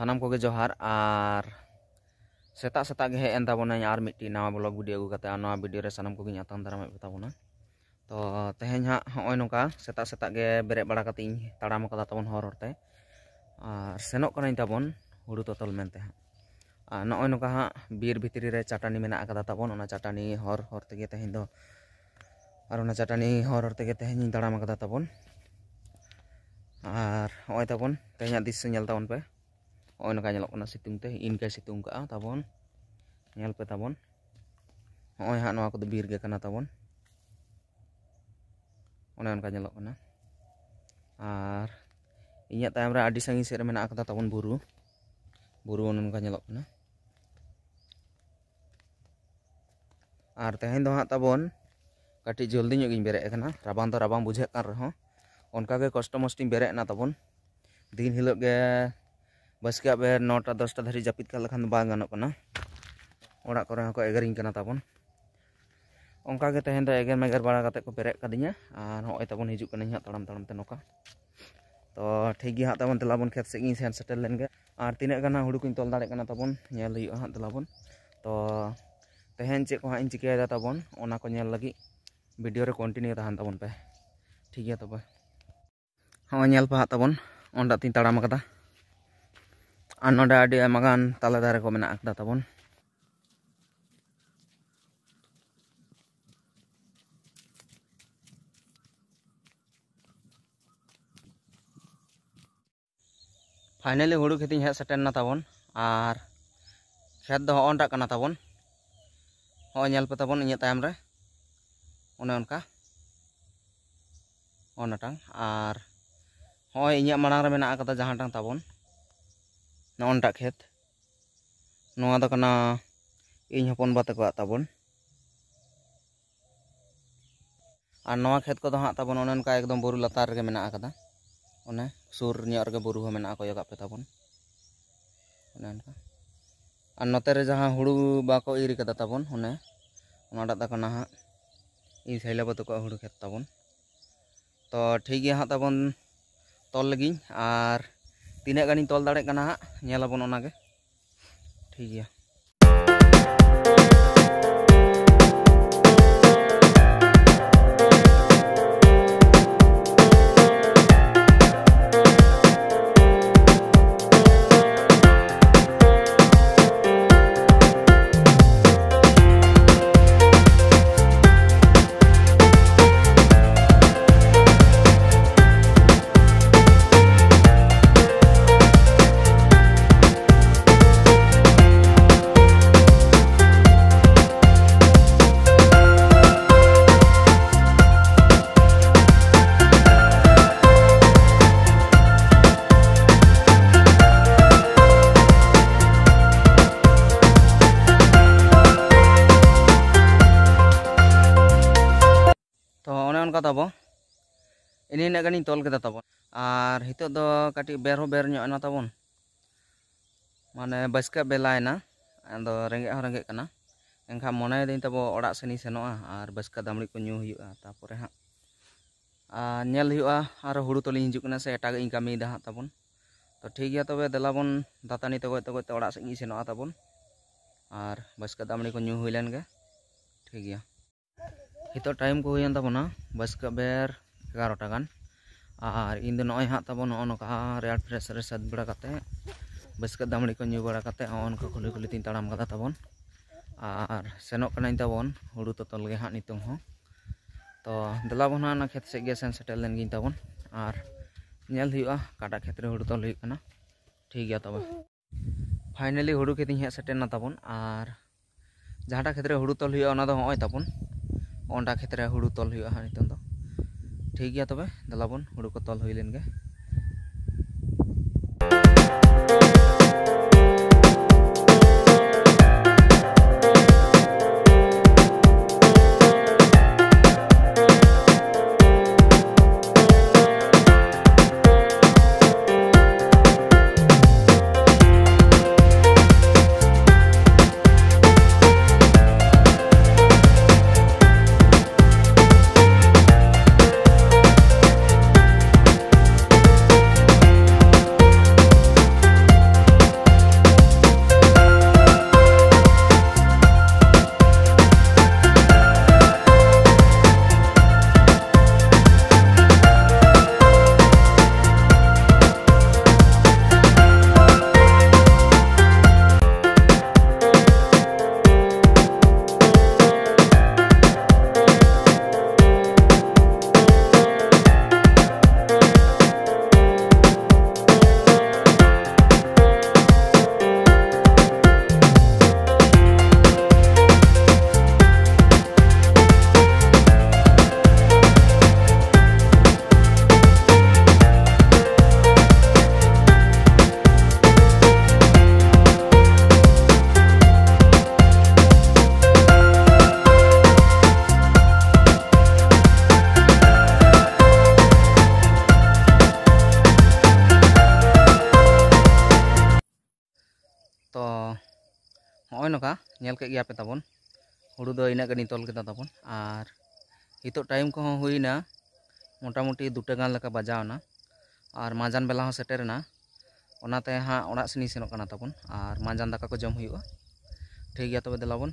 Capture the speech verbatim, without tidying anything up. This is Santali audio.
ᱥᱟᱱᱟᱢ ᱠᱚᱜᱮ ᱡᱚᱦᱟᱨ᱾ ᱟᱨ ᱥᱮᱛᱟᱜ ᱥᱮᱛᱟᱜ ᱜᱮ ᱦᱮᱡ ᱮᱱ ᱛᱟᱵᱚᱱᱟᱹᱧ ᱟᱨ ᱢᱤᱫᱴᱤᱡ ᱱᱟᱣᱟ ᱵᱞᱚᱜ ᱵᱷᱤᱰᱤᱭᱳ ᱟᱹᱜᱩ ᱠᱟᱛᱮ, ᱟᱨ ᱱᱚᱣᱟ ᱵᱷᱤᱰᱤᱭᱳ ᱨᱮ ᱥᱟᱱᱟᱢ ᱠᱚᱜᱮᱧ ᱟᱛᱟᱝ ᱫᱟᱨᱟᱢᱮᱫ ᱯᱮ ᱛᱟᱵᱚᱱᱟ᱾ ᱛᱚ ᱛᱮᱦᱮᱧ ᱦᱟᱸᱜ ᱦᱚᱸᱜᱼᱚᱭ ᱱᱚᱝᱠᱟ ᱥᱮᱛᱟᱜ ᱥᱮᱛᱟᱜ ᱜᱮ ᱵᱮᱨᱮᱫ ᱵᱟᱲᱟ ᱠᱟᱛᱮ ᱤᱧ ᱛᱟᱲᱟᱢ ᱟᱠᱟᱫᱟ ᱛᱟᱵᱚᱱ ᱦᱚᱨ ᱦᱚᱨ ᱛᱮ, ᱟᱨ ᱥᱮᱱᱚᱜ ᱠᱟᱹᱱᱟᱹᱧ ᱛᱟᱵᱚᱱ ᱦᱩᱲᱩ ᱛᱚᱛᱚᱞ ᱢᱮᱱᱛᱮ ᱦᱟᱸᱜ᱾ ᱟᱨ ᱱᱚᱜᱼᱚᱭ ᱱᱚᱝᱠᱟ ᱦᱟᱸᱜ ᱵᱤᱨ ᱵᱷᱤᱛᱨᱤ ᱨᱮ ᱪᱟᱹᱴᱟᱹᱱᱤ ᱢᱮᱱᱟᱜ ᱟᱠᱟᱫᱟ ᱛᱟᱵᱚᱱ, ᱚᱱᱟ ᱪᱟᱹᱴᱟᱹᱱᱤ ᱦᱚᱨ ᱦᱚᱨ ᱛᱮᱜᱮ ᱛᱮᱦᱮᱧ ᱫᱚ, ᱟᱨ ᱚᱱᱟ ᱪᱟᱹᱴᱟᱹᱱᱤ ᱦᱚᱨ ᱦᱚᱨ ᱛᱮᱜᱮ ᱛᱮᱦᱮᱧ ᱤᱧ ᱛᱟᱲᱟᱢ ᱟᱠᱟᱫᱟ ᱛᱟᱵᱚᱱ᱾ ᱟᱨ ᱦᱚᱸᱜᱼᱚᱭ ᱛᱟᱵᱚᱱ ᱛᱮᱦᱮᱧᱟᱜ ᱫᱨᱤᱥᱥᱚ ᱧᱮᱞ ᱛᱟᱵᱚᱱ ᱯᱮ, ᱦᱚᱸᱜᱼᱚᱭ ᱱᱚᱝᱠᱟ ᱧᱮᱞᱚᱜ ᱠᱟᱱᱟ ᱥᱤᱛᱩᱝ ᱛᱮ, ᱤᱱᱠᱟᱹᱭ ᱥᱤᱛᱩᱝ ᱠᱟᱜᱼᱟ ᱛᱟᱵᱚᱱ᱾ ᱧᱮᱞ ᱯᱮ ᱛᱟᱵᱚᱱ, ᱦᱚᱸᱜᱼᱚᱭ ᱦᱟᱸᱜ ᱱᱚᱣᱟ ᱠᱚᱫᱚ ᱵᱤᱨ ᱜᱮ ᱠᱟᱱᱟ ᱛᱟᱵᱚᱱ, ᱚᱱᱮ ᱚᱱᱠᱟ ᱧᱮᱞᱚᱜ ᱠᱟᱱᱟ᱾ ᱟᱨ ᱤᱧᱟᱹᱜ ᱛᱟᱭᱚᱢ ᱨᱮ ᱟᱹᱰᱤ ᱥᱟᱺᱜᱤᱧ ᱥᱮᱫ ᱨᱮ ᱢᱮᱱᱟᱜ ᱟᱠᱟᱫᱟ ᱛᱟᱵᱚᱱ ᱵᱩᱨᱩ, ᱵᱩᱨᱩ ᱚᱱᱮ ᱚᱱᱠᱟ ᱧᱮᱞᱚᱜ ᱠᱟᱱᱟ᱾ ᱟᱨ ᱛᱮᱦᱮᱧ ᱫᱚ ᱦᱟᱸᱜ ᱛᱟᱵᱚᱱ ᱠᱟᱹᱴᱤᱡ ᱡᱚᱞᱫᱤ ᱧᱚᱜ ᱜᱤᱧ ᱵᱮᱨᱮᱫ ᱟᱠᱟᱱᱟ, ᱨᱟᱵᱟᱝ ᱫᱚ ᱨᱟᱵᱟᱝ ᱵᱩᱡᱷᱟᱹᱜ ᱠᱟᱱ ᱨᱮᱦᱚᱸ ᱚᱱᱠᱟᱜᱮ ᱠᱚᱥᱴᱚ ᱢᱚᱥᱴᱚᱧ ᱵᱮᱨᱮᱫ ᱮᱱᱟ ᱛᱟᱵᱚᱱ᱾ ᱫᱤᱱ ᱦᱤᱞᱳᱜ ᱜᱮ ᱵᱟᱥᱠᱮᱭᱟᱜ ᱵᱮᱨ ᱱᱚᱴᱟ ᱫᱚᱥᱴᱟ ᱫᱷᱟᱹᱨᱤᱡ ᱡᱟᱹᱯᱤᱫ ᱠᱟᱜ ᱞᱮᱠᱷᱟᱱ ᱫᱚ ᱵᱟᱝ ᱜᱟᱱᱚᱜ ᱠᱟᱱᱟ, ᱚᱲᱟᱜ ᱠᱚᱨᱮ ᱦᱚᱸᱠᱚ ᱮᱜᱮᱨᱤᱧ ᱠᱟᱱᱟ ᱛᱟᱵᱚᱱ᱾ ᱚᱱᱠᱟᱜᱮ ᱛᱮᱦᱮᱧ ᱫᱚ ᱮᱜᱮᱨ ᱢᱮᱜᱮᱨ ᱵᱟᱲᱟ ᱠᱟᱛᱮ ᱠᱚ ᱵᱮᱨᱮᱫ ᱠᱟᱫᱤᱧᱟ᱾ ᱟᱨ ᱦᱚᱸᱜᱼᱚᱭ ᱛᱟᱵᱚᱱ ᱦᱤᱡᱩᱜ ᱠᱟᱹᱱᱟᱹᱧ ᱦᱟᱸᱜ ᱛᱟᱲᱟᱢ ᱛᱟᱲᱟᱢ ᱛᱮ ᱱᱚᱝᱠᱟ᱾ ᱛᱚ ᱴᱷᱤᱠ ᱜᱮᱭᱟ ᱦᱟᱸᱜ ᱛᱟᱵᱚᱱ, ᱫᱮᱞᱟ ᱵᱚᱱ ᱠᱷᱮᱛ ᱥᱮᱫ ᱜᱤᱧ ᱥᱮᱱ ᱥᱮᱴᱮᱨ ᱞᱮᱱ ᱜᱮ᱾ ᱟᱨ ᱛᱤᱱᱟᱹᱜ ᱜᱟᱱ ᱦᱟᱸᱜ ᱦᱩᱲᱩ ᱠᱚᱧ ᱛᱚᱞ ᱫᱟᱲᱮᱭᱟᱜ ᱠᱟᱱᱟ ᱛᱟᱵᱚᱱ ᱧᱮᱞ ᱦᱩᱭᱩᱜᱼᱟ ᱦᱟᱸᱜ, ᱫᱮᱞᱟ ᱵᱚᱱ᱾ ᱛᱚ ᱛᱮᱦᱮᱧ ᱪᱮᱫ ᱠᱚ ᱦᱟᱸᱜ ᱤᱧ ᱪᱤᱠᱟᱹᱭᱮᱫᱟ ᱛᱟᱵᱚᱱ, ᱚᱱᱟ ᱠᱚ ᱧᱮᱞ ᱞᱟᱹᱜᱤᱫ ᱵᱷᱤᱰᱤᱭᱳ ᱨᱮ ᱠᱚᱱᱴᱤᱱᱤᱭᱩ ᱛᱟᱦᱮᱱ ᱛᱟᱵᱚᱱ ᱯᱮ᱾ ᱴᱷᱤᱠ ᱜᱮᱭᱟ ᱛᱚᱵᱮ, ᱦᱚᱸᱜᱼᱚᱭ ᱧᱮᱞ ᱯᱮ ᱦᱟᱸᱜ ᱛᱟᱵᱚᱱ, ᱚᱸᱰᱮ ᱛᱤᱧ ᱛᱟᱲᱟᱢ ᱟᱠᱟᱫᱟ᱾ ᱟᱨ ᱱᱚᱰᱮ ᱟᱹᱰᱤ ᱟᱭᱢᱟ ᱜᱟᱱ ᱛᱟᱞᱮ ᱫᱟᱨᱮ ᱠᱚ ᱢᱮᱱᱟᱜ ᱟᱠᱟᱫᱟ ᱛᱟᱵᱚᱱ᱾ ᱯᱷᱟᱭᱱᱟᱞᱤ ᱦᱩᱲᱩ ᱠᱷᱮᱛᱤᱧ ᱦᱮᱡ ᱥᱮᱴᱮᱨ ᱮᱱᱟ ᱛᱟᱵᱚᱱ᱾ ᱟᱨ ᱠᱷᱮᱛ ᱫᱚ ᱦᱚᱸᱜᱼᱚᱱᱴᱟᱜ ᱠᱟᱱᱟ ᱛᱟᱵᱚᱱ, ᱦᱚᱸᱜᱼᱚᱭ ᱧᱮᱞ ᱯᱮ ᱛᱟᱵᱚᱱ ᱤᱧᱟᱹᱜ ᱛᱟᱭᱚᱢ ᱨᱮ ᱚᱱᱮ ᱚᱱᱠᱟ ᱚᱱᱟᱴᱟᱝ᱾ ᱟᱨ ᱦᱚᱸᱜᱼᱚᱭ ᱤᱧᱟᱹᱜ ᱢᱟᱲᱟᱝ ᱨᱮ ᱢᱮᱱᱟᱜ ᱟᱠᱟᱫᱟ ᱡᱟᱦᱟᱸᱴᱟᱝ ᱛᱟᱵᱚᱱ, ᱱᱚᱜᱼᱚᱱᱴᱟᱜ ᱠᱷᱮᱛ, ᱱᱚᱣᱟ ᱫᱚ ᱠᱟᱱᱟ ᱤᱧ ᱦᱚᱯᱚᱱ ᱵᱟ ᱛᱟᱠᱚᱣᱟᱜ ᱛᱟᱵᱚᱱ᱾ ᱟᱨ ᱱᱚᱣᱟ ᱠᱷᱮᱛ ᱠᱚᱫᱚ ᱦᱟᱸᱜ ᱛᱟᱵᱚᱱ ᱚᱱᱮ ᱚᱱᱠᱟ ᱮᱠᱫᱚᱢ ᱵᱩᱨᱩ ᱞᱟᱛᱟᱨ ᱨᱮᱜᱮ ᱢᱮᱱᱟᱜ ᱟᱠᱟᱫᱟ, ᱚᱱᱮ ᱥᱩᱨ ᱧᱚᱜ ᱨᱮᱜᱮ ᱵᱩᱨᱩ ᱦᱚᱸ ᱢᱮᱱᱟᱜᱼᱟ, ᱠᱚᱭᱚᱜᱟᱜ ᱯᱮ ᱛᱟᱵᱚᱱ ᱚᱱᱮ ᱚᱱᱠᱟ᱾ ᱟᱨ ᱱᱚᱛᱮ ᱨᱮ ᱡᱟᱦᱟᱸ ᱦᱩᱲᱩ ᱵᱟᱠᱚ ᱤᱨ ᱠᱟᱫᱟ ᱛᱟᱵᱚᱱ, ᱚᱱᱮ ᱚᱱᱟᱴᱟᱜ ᱫᱚ ᱠᱟᱱᱟ ᱦᱟᱸᱜ ᱤᱧ ᱥᱟᱭᱞᱟ ᱵᱟ ᱛᱟᱠᱚᱣᱟᱜ ᱦᱩᱲᱩ ᱠᱷᱮᱛ ᱛᱟᱵᱚᱱ᱾ ᱛᱚ ᱴᱷᱤᱠ ᱜᱮᱭᱟ ᱦᱟᱸᱜ ᱛᱟᱵᱚᱱ, ᱛᱚᱞ ᱞᱟᱹᱜᱤᱧ᱾ ᱟᱨ ᱛᱤᱱᱟᱹᱜ ᱜᱟᱱᱤᱧ ᱛᱚᱞ ᱫᱟᱲᱮᱭᱟᱜ ᱠᱟᱱᱟ ᱦᱟᱸᱜ, ᱧᱮᱞ ᱟᱵᱚᱱ ᱚᱱᱟᱜᱮ᱾ ᱴᱷᱤᱠ ᱜᱮᱭᱟ᱾ ᱛᱚ ᱚᱱᱮ ᱚᱱᱠᱟ ᱛᱟᱵᱚ, ᱤᱱᱟᱹ ᱤᱱᱟᱹᱜ ᱜᱟᱱᱤᱧ ᱛᱚᱞ ᱠᱮᱫᱟ ᱛᱟᱵᱚᱱ᱾ ᱟᱨ ᱱᱤᱛᱚᱜ ᱫᱚ ᱠᱟᱹᱴᱤᱡ ᱵᱮᱨ ᱦᱚᱸ ᱵᱮᱨ ᱧᱚᱜ ᱮᱱᱟ ᱛᱟᱵᱚᱱ, ᱢᱟᱱᱮ ᱵᱟᱹᱥᱠᱟᱹ ᱵᱮᱞᱟᱭᱮᱱᱟ᱾ ᱟᱫᱚ ᱨᱮᱸᱜᱮᱡ ᱦᱚᱸ ᱨᱮᱸᱜᱮᱡ ᱠᱟᱱᱟ, ᱮᱱᱠᱷᱟᱱ ᱢᱚᱱᱮᱭᱮᱫᱟᱹᱧ ᱛᱟᱵᱚ ᱚᱲᱟᱜ ᱥᱮᱱᱤᱧ ᱥᱮᱱᱚᱜᱼᱟ ᱟᱨ ᱵᱟᱹᱥᱠᱟᱹ ᱫᱟᱜ ᱢᱟᱹᱲᱤ ᱠᱚ ᱧᱩ ᱦᱩᱭᱩᱜᱼᱟ᱾ ᱛᱟᱯᱚᱨᱮ ᱦᱟᱸᱜ ᱟᱨ ᱧᱮᱞ ᱦᱩᱭᱩᱜᱼᱟ, ᱟᱨᱚ ᱦᱩᱲᱩ ᱛᱚᱞᱤᱧ ᱦᱤᱡᱩᱜ ᱠᱟᱱᱟ ᱥᱮ ᱮᱴᱟᱜᱟᱜ ᱤᱧ ᱠᱟᱹᱢᱤᱭᱮᱫᱟ ᱦᱟᱸᱜ ᱛᱟᱵᱚᱱ᱾ ᱛᱚ ᱴᱷᱤᱠ ᱜᱮᱭᱟ, ᱛᱚᱵᱮ ᱫᱮᱞᱟ ᱵᱚᱱ ᱫᱟᱹᱛᱟᱹᱱᱤ ᱛᱚᱜᱚᱡ ᱛᱚᱜᱚᱡ ᱛᱮ ᱚᱲᱟᱜ ᱥᱮᱫ ᱤᱧ ᱥᱮᱱᱚᱜᱼᱟ ᱛᱟᱵᱚᱱ, ᱟᱨ ᱵᱟᱹᱥᱠᱟᱹ ᱫᱟᱜ ᱢᱟᱹᱲᱤ ᱠᱚ ᱧᱩ ᱦᱩᱭ ᱞᱮᱱ ᱜᱮ᱾ ᱴᱷᱤᱠ ᱜᱮᱭᱟ, ᱱᱤᱛᱚᱜ ᱴᱟᱭᱤᱢ ᱠᱚ ᱦᱩᱭᱮᱱ ᱛᱟᱵᱚᱱᱟ ᱵᱟᱹᱥᱠᱟᱹ ᱵᱮᱨ ᱮᱜᱟᱨᱚᱴᱟ ᱜᱟᱱ, ᱟᱨ ᱤᱧ ᱫᱚ ᱱᱚᱜᱼᱚᱭ ᱦᱟᱸᱜ ᱛᱟᱵᱚᱱ ᱱᱚᱜᱼᱚ ᱱᱚᱝᱠᱟ ᱨᱮᱭᱟᱲ ᱯᱷᱨᱮᱥ ᱨᱮ ᱥᱟᱹᱛ ᱵᱟᱲᱟ ᱠᱟᱛᱮ, ᱵᱟᱹᱥᱠᱟᱹ ᱫᱟᱜ ᱢᱟᱹᱲᱤ ᱠᱚ ᱧᱩ ᱵᱟᱲᱟ ᱠᱟᱛᱮ ᱱᱚᱜᱼᱚ ᱱᱚᱝᱠᱟ ᱠᱷᱩᱞᱤ ᱠᱷᱩᱞᱤ ᱛᱤᱧ ᱛᱟᱲᱟᱢ ᱠᱟᱫᱟ ᱛᱟᱵᱚᱱ, ᱟᱨ ᱥᱮᱱᱚᱜ ᱠᱟᱹᱱᱟᱹᱧ ᱛᱟᱵᱚᱱ ᱦᱩᱲᱩ ᱛᱚᱛᱚᱞ ᱜᱮ ᱦᱟᱸᱜ ᱱᱤᱛᱚᱝ ᱦᱚᱸ᱾ ᱛᱚ ᱫᱮᱞᱟ ᱵᱚᱱ ᱦᱟᱸᱜ ᱚᱱᱟ ᱠᱷᱮᱛ ᱥᱮᱫ ᱜᱮ ᱥᱮᱱ ᱥᱮᱴᱮᱨ ᱞᱮᱱ ᱜᱤᱧ ᱛᱟᱵᱚᱱ, ᱟᱨ ᱧᱮᱞ ᱦᱩᱭᱩᱜᱼᱟ ᱚᱠᱟᱴᱟᱜ ᱠᱷᱮᱛ ᱨᱮ ᱦᱩᱲᱩ ᱛᱚᱞ ᱦᱩᱭᱩᱜ ᱠᱟᱱᱟ᱾ ᱴᱷᱤᱠ ᱜᱮᱭᱟ ᱛᱚᱵᱮ᱾ ᱯᱷᱟᱭᱱᱟᱞᱤ ᱦᱩᱲᱩ ᱠᱷᱮᱛ ᱤᱧ ᱦᱮᱡ ᱥᱮᱴᱮᱨ ᱮᱱᱟ ᱛᱟᱵᱚᱱ, ᱟᱨ ᱡᱟᱦᱟᱸᱴᱟᱜ ᱠᱷᱮᱛ ᱨᱮ ᱦᱩᱲᱩ ᱛᱚᱞ ᱦᱩᱭᱩᱜᱼᱟ, ᱚᱱᱟ ᱫᱚ ᱦᱚᱸᱜᱼᱚᱭ ᱛᱟᱵᱚᱱ, ᱚᱱᱟ ᱠᱷᱮᱛ ᱨᱮ ᱦᱩᱲᱩ ᱛᱚᱞ ᱦᱩᱭᱩᱜᱼᱟ ᱦᱟᱸᱜ ᱱᱤᱛᱚᱝ ᱫᱚ᱾ ᱴᱷᱤᱠ ᱜᱮᱭᱟ ᱛᱚᱵᱮ, ᱫᱮᱞᱟ ᱵᱚᱱ ᱦᱩᱲᱩ ᱠᱚ ᱛᱚᱞ ᱦᱩᱭ ᱞᱮᱱ ᱜᱮ᱾ ᱱᱚᱜᱼᱚᱭ ᱱᱚᱝᱠᱟ ᱧᱮᱞ ᱠᱮᱫ ᱜᱮᱭᱟ ᱯᱮ ᱛᱟᱵᱚᱱ, ᱦᱩᱲᱩ ᱫᱚ ᱤᱱᱟᱹᱜ ᱜᱟᱱᱤᱧ ᱛᱚᱞ ᱠᱮᱫᱟ ᱛᱟᱵᱚᱱ᱾ ᱟᱨ ᱱᱤᱛᱚᱜ ᱴᱟᱭᱤᱢ ᱠᱚᱦᱚᱸ ᱦᱩᱭᱱᱟ, ᱢᱚᱴᱟᱢᱩᱴᱤ ᱫᱩᱴᱟ ᱜᱟᱱ ᱞᱮᱠᱟ ᱵᱟᱡᱟᱣ ᱮᱱᱟ᱾ ᱟᱨ ᱢᱟᱸᱡᱟᱱ ᱵᱮᱞᱟ ᱦᱚᱸ ᱥᱮᱴᱮᱨ ᱮᱱᱟ, ᱚᱱᱟᱛᱮ ᱦᱟᱸᱜ ᱚᱲᱟᱜ ᱥᱮᱱᱤᱧ ᱥᱮᱱᱚᱜ ᱠᱟᱱᱟ ᱛᱟᱵᱚᱱ, ᱟᱨ ᱢᱟᱸᱡᱟᱱ ᱫᱟᱠᱟ ᱠᱚ ᱡᱚᱢ ᱦᱩᱭᱩᱜᱼᱟ᱾ ᱴᱷᱤᱠ ᱜᱮᱭᱟ, ᱛᱚᱵᱮ ᱫᱮᱞᱟ ᱵᱚᱱ